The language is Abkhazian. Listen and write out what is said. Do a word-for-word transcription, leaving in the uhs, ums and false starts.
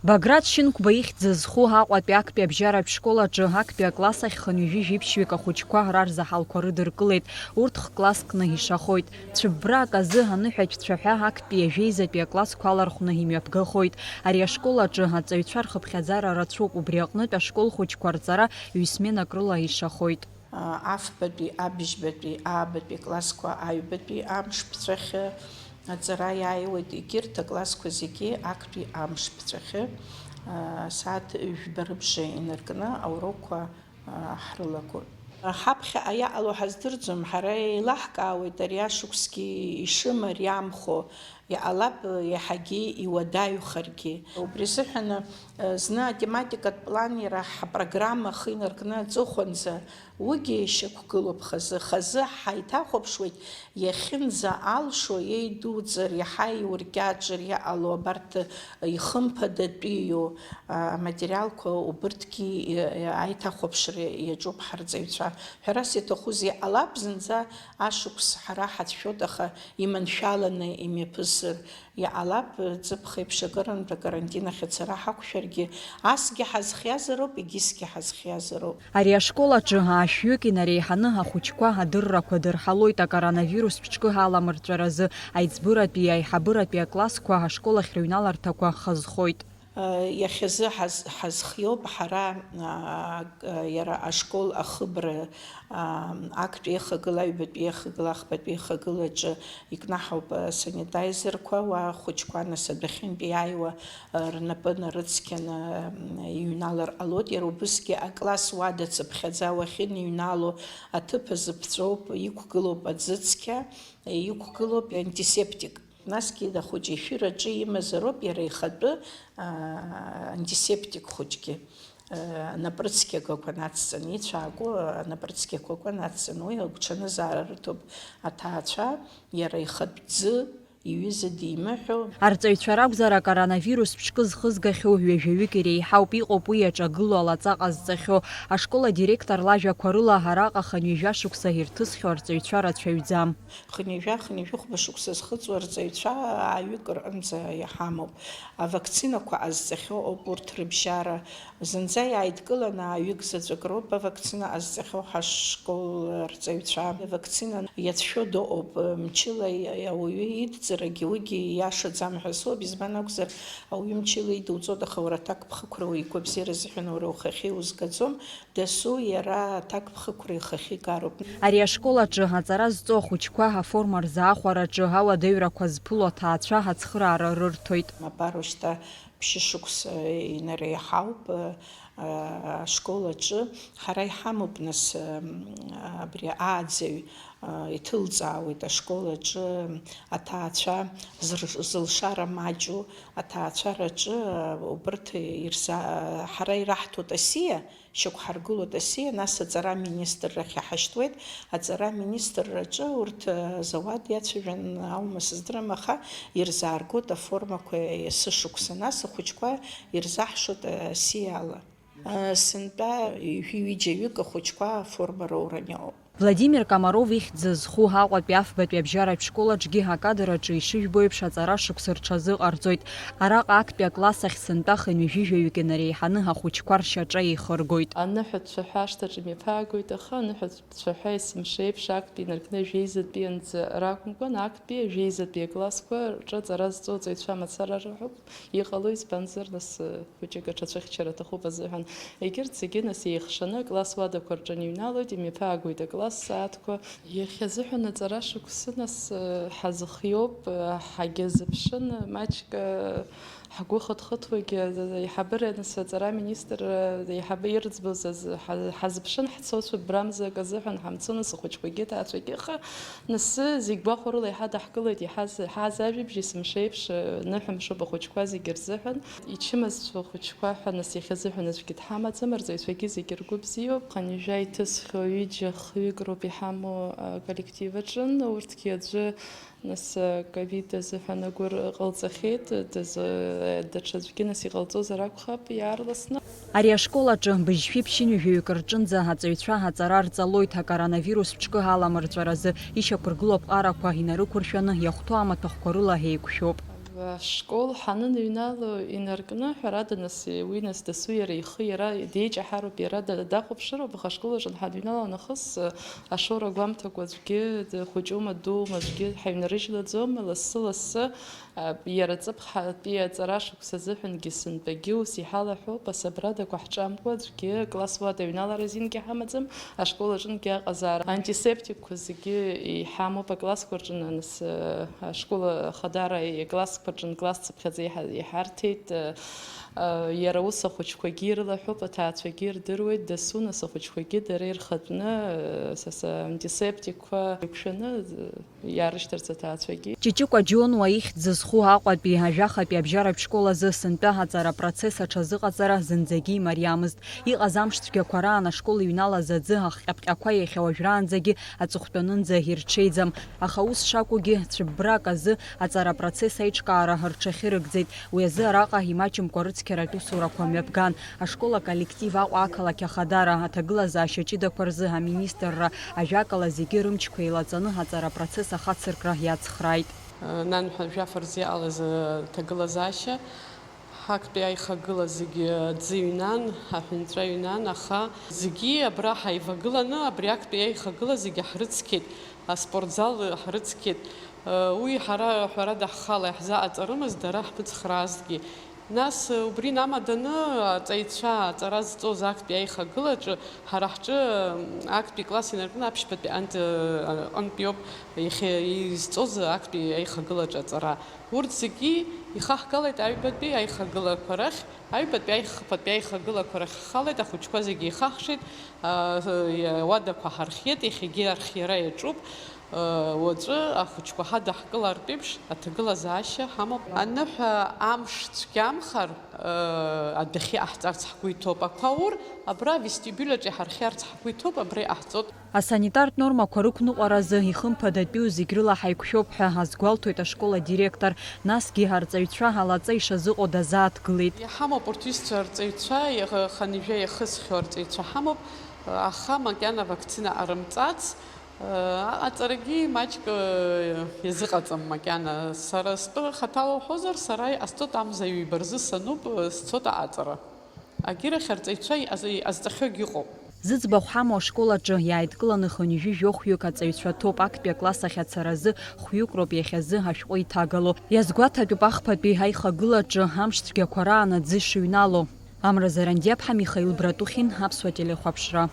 Баграт Шьынқәба ихьӡ зху Аҟәатәи актәи абжьаратә школ аҿы актәи акласс ахь хынҩажәи жәиԥшьҩык ахәыҷқәа рарзаҳалқәа рыдыркылеит, урҭ х-класск ныҳәа ишахоит. Цәыббрак азы аныҳәатә цәаҳәа актәи ажәеизатәи аклассқәа алархәны имҩаԥгахоит. Ари ашкол аҿы аҵаҩцәа рхыԥхьаӡара рацәоуп, убри аҟнытә ашкол хәыҷқәа рҵара ҩ-сменак рыла ишахоит. Афбатәи, абжьбатәи, аабатәи классқәа аҩбатәи амш ԥҵәахьы аҵара иааиуеит, егьырҭ аклассқәа зегьы актәи амш ԥҵәахьы асааҭ жәба рыбжа инаркны аурокқәа ҳрылагоит. Ҳаԥхьаҟа иҟало ҳаздырӡом, ҳара еилаҳкаауеит ари ашықәсгьы ишымариамхо, иҟалап иаҳагьы иуадаҩхаргьы. Убри азыҳәан зны атематикатә план иара ҳпрограмма ахы инаркны аҵыхәанӡа уигьы шьақәгылоуп хазы. Хазы ҳаиҭахәаԥшуеит, иахьынӡа алшо, еидуҵар, иаҳа иуркьаҿыр иҟало абарҭ ихымԥадатәиу аматериалқәа убырҭгьы аиҭахәаԥшра иаҿуп ҳарҵаҩцәа. Ҳәарас иаҭахузеи, иҟалап зынӡа ашықәс ҳара ҳацәшәоит, аха иманшәаланы имҩаԥысыр иҟалап, ҵыԥх еиԥш акырынтә акарантин ахь ацара ҳақәшәаргьы, асгьы ҳазхиазароуп, егьысгьы ҳазхиазароуп. Ари ашкол аҿы аашәҩык инареиҳаны ахәыҷқәа адыррақәа дырҳалоит акоронавирустә ҿкы аламырҵәаразы, аиҵбыратәи аиҳабыратәи аклассқәа ашкол ахь рыҩналарҭақәа хазхоит. Иахьазы ҳазхиоуп ҳара иара ашкол ахыбра актәи еихагыла, аҩбатәи еихагыла, ахԥатәи еихагылаҿы икнаҳауп асанитайзерқәа, уа ахәыҷқәа нас адәахьынтә иааиуа рнапы нарыцқьаны иҩналар ҟалоит. Иара убысгьы акласс уада цыԥхьаӡа уахьыныҩнало аҭыԥ азы ԥҵәоуп, иқәгылоуп аӡыцқьа, иқәгылоуп антисептик. Насгьы ахәыҷы ишәыраҿы имазароуп иара ихатәы антисептик хәыҷгьы, анапырцқьақәа нацҵаны, ицәааго анапырцқьақәа нацҵаны, уи агәҽанызаара рыҭоуп аҭаацәа, иара ихатә ӡы, иҩыза димыҳәо. Арҵаҩцәа ракәзар, акоронавирус ҿкы зхызгахьоу ҩажәаҩык иреиҳауп, иҟоуп уи иаҿагылоу алаҵа ҟазҵахьоу. Ашкол адиректор лажәақәа рыла, араҟа хынҩажәа шықәса ирҭысхьоу арҵаҩцәа рацәаҩӡам. Хынҩажәа, хынҩажәихәба шықәса зхыҵуа арҵаҩцәа ааҩык рҟынӡа иҳамоуп. Авакцинақәа ҟазҵахьоу ауп урҭ рыбжьара. Зынӡа иааидкыланы ааҩык заҵәык роуп авакцина ҟазҵахьоу ҳашкол рҵаҩцәа. Авакцина иацәшәо дыҟоуп, мчыла ауаҩы идҵарагьы уигьы ииашаӡам ҳәа соуп, избан акәзар, ауаҩы мчыла идуҵоит, аха уара аҭакԥхықәра уигәабзиара азыҳәан уара ухахьы иузгаӡом, дасу иара аҭакԥхықәра ихахьы игароуп. Ари ашкол аҿы аҵара зҵо ахәыҷқәа аформа рзаахәараҿы ауадаҩрақәа зԥыло аҭаацәа ацхыраара рырҭоит. Апару шьҭа ԥшьышықәса инареиҳауп ашкол аҿы. Ҳара иҳамоуп, нас, абри ааӡаҩ иҭылҵаауеит ашкол аҿы аҭаацәа зылшара маҷу аҭаацәараҿы, убырҭ ирза-, ҳара ираҳҭоит асиа, шьақәҳаргылоит асиа, нас аҵара аминистррахь иҳашьҭуеит. Аҵара аминистрраҿы урҭ, э, зауад иацәажәан аума сыздырам, аха ирзааргоит аформақәа есышықәса. Нас ахәыҷқәа ирзаҳшоит, э, асиа ала. Э, сынтәа ҩажәи ҩыџьаҩык ахәыҷқәа аформа роуран иҟоуп. Владимир Комаров ихьӡ зху Аҟәатәи афбатәи абжьаратә школ аҿгьы акадр аҿы ишыжәбо еиԥш аҵара шықәса рҽазыҟарҵоит. Араҟа актәи акласс ахь сынтәа хынҩажәижәаҩык инареиҳаны ахәыҷқәа ршьаҿа еихыргоит. Аныҳәатә цәаҳәа ашҭаҿы имҩаԥаагоит, аха аныҳәатә цәаҳәа есымша еиԥш актәи инаркны ажәеизатәианӡа ракәымкәан, актәи ажәеизатәи аклассқәа рҿы аҵара зҵо аҵаҩцәа мацара рҳәоуп. Иҟало, избанзар, нас, хәыҷык аҽацәыхьчара аҭахуп азыҳәан. Егьырҭ зегьы, нас, еихшаны акласс уадақәа рҿы аныҩналоит, имҩаԥаагоит акласс сааҭқәа. Иахьазыҳәан аҵара шықәсы, нас, ҳазыхиоуп, ҳагьазыԥшын, маҷк ҳгәы хыҭхыҭуагьы, аиҳабыра, нас, аҵара аминистр, аиҳабы ирӡбоз азы ҳа-, ҳазыԥшын, ҳцо цәыббрамза акы азыҳәан ҳамцо, нас, ахәыҷқәагьы, аҭаацәагьы, аха Нас зегь гәахәарыла иҳадаҳкылеит, иҳаз, иҳаз ажәабжь есымша еиԥш, э, ныҳәамшуп ахәыҷқәа зегьы рзыҳәан. Ичымазцәоу ахәыҷқәа ҳәа, нас, иахьазыҳәан аӡәгьы дҳамаӡам, арҵаҩцәагьы зегьы ргәы бзиоуп. Хынҩажәа иҭысхьоу ҩыџьа хҩык роуп иҳамоу, а, коллектив аҿы, урҭгьы аӡәы, нас, а, ковид азыҳәан агәыр ҟалҵахьеит, даз-, даҽаӡәгьы, нас, иҟалҵозар акәхап иаарласны. Ари ашкол аҿы быжьшәи ԥшьынҩажәаҩык рҿынӡа аҵаҩцәа аҵара рҵалоит, акоронавирус ҿкы аламырҵәаразы ишьақәыргылоу аԥҟарақәа инарықәыршәаны иахәҭоу амаҭәахәқәа рыла еиқәшәоуп. Ашкол ҳаныҩнало инаркны, ҳәарада, нас, уи, нас, дасу иара ихы иара деиҷаҳароуп, иара да-, дахәаԥшыроуп, аха ашкол аҿы ҳаныҩнало нахыс, ашоура гәамҭакәа аӡәгьы дхәыҷума, дуума, аӡәгьы ҳаҩнарыжьлаӡом, лассы-лассы, а, иара ҵыԥх ҳатәи аҵара шықәса азыҳәангьы сынтәагьы ус иҳалаҳәоуп, асабрадақәа ҳҿамкәа аӡәгьы класс уада аҩналара азингьы ҳамаӡам, ашкол аҿынгьы аҟазаара. Антисептикқәа зегьы иҳамоуп аклассқәа рҿы, нас, ашкол ахадара иклассқәа рҿы, класс цыԥхьаӡа иҳа-, иҳарҭеит. Иара ус ахәыҷқәагьы ирылаҳәоуп, аҭаацәагьы ирдыруеит, дасу, нас, ахәыҷқәагьы дара ирхатәны, са, са, антисептикқәа еиқәшәаны, иаарышьҭырц аҭаацәагьы. Ҷыҷыкәа Џьонуа ихьӡ зызху Аҟәатәи ажәахатәи абжьаратә школ азы сынтәа аҵара апроцесс аҽазыҟаҵара зынӡагьы имариамызт. Иҟаз амш цәгьақәа раан ашкол иҩналаз аӡы ахҟьаԥҟьақәа иахьа уажәраанӡагьы аҵыхәтәанынӡа ирҽеиӡам. Аха ус шакәугьы, цәыббрак азы аҵара апроцесс аиҿкаара рҽахьырыгӡеит. Уи азы араҟа имаҷымкәа рыцқьаратә усурақәа мҩаԥган. Ашкол аколлектив Аҟәа ақалақь ахадара, аҭагылазаашьа ҷыдақәа рзы аминистрра, ажәакала, зегьы рымчқәа еилаҵаны аҵара апроцесс ахацыркра иацхрааит. Нанҳәа жәаф рзы иҟалаз аҭагылазаашьа, ҳактәи аихагыла зегьы аӡы ҩнан, аҳәынҵәа ҩнан, аха зегьы абра ҳаивагыланы абри актәи аихагыла зегьы ҳрыцқьеит, аспортзал ҳрыцқьеит. Уи ҳара, ҳәарада, ҳхала иаҳзаҟаҵарымызт, дара ҳмыцхраазҭгьы. Нас, убри инамаданы, аҵаҩцәа аҵара зҵоз актәи аихагылаҿы ҳара ҳҿы актәи класс инаркны аԥшьбатәи ант-, аҟынтәиоуп иахьа изҵоз актәи аихагылаҿы аҵара. Урҭ зегьы ихаҳгалеит аҩбатәи аихагылақәа рахь, аҩбатәи аихԥатәи аихагылақәа рахь ҳхалеит, ахәыҷқәа зегьы ихаҳшеит, а, уадақәа ҳархиеит, иахьагьы архиара иаҿуп. Уаҵәы ахәыҷқәа ҳадаҳкылартә еиԥш аҭагылазаашьа ҳамоуп. Аныҳәа амш цәгьамхар, адәахьы иҟаҳҵарц ҳгәы иҭоуп. Ақәа аур, абра авестибиуль аҿы иҳархиарц ҳгәы иҭоуп, абра иҟаҳҵоит. Асанитартә нормақәа рықәныҟәаразы ихымԥадатәиу зегь рыла ҳаиқәшәоуп ҳәа азгәалҭоит ашкол адиректор, насгьы арҵаҩцәа алаҵа ишазыҟоу дазааҭгылеит. Иҳамоуп урҭ ҩызцәа арҵаҩцәа, иаха-, хынҩажәа иахысхьоу арҵаҩцәа ҳамоуп, аха макьана авакцина ҟарымҵац, аҟаҵарагьы маҷк иазыҟаҵам макьана. Сара стәы хаҭала уҳәозар, сара иҟасҵоит амза ҩба рзы сануп, сцоит аҟаҵара. Агьырахь арҵаҩцәа иҟаз-, иҟазҵахьоугь ыҟоуп. Зыӡбахә ҳамоу ашкол аҿы иааидкыланы хынҩажәи жәохәҩык аҵаҩцәа ҭоуп. Актәи акласс ахь ацаразы хәҩык роуп иахьазы ашәҟәы иҭагало. Иазгәаҭатәуп ахԥатәи аихагылаҿы амш цәгьақәа раан аӡы шыҩнало. Амра Зарандиаԥҳа, Михаил Братухин, Аԥсуа телехәаԥшра.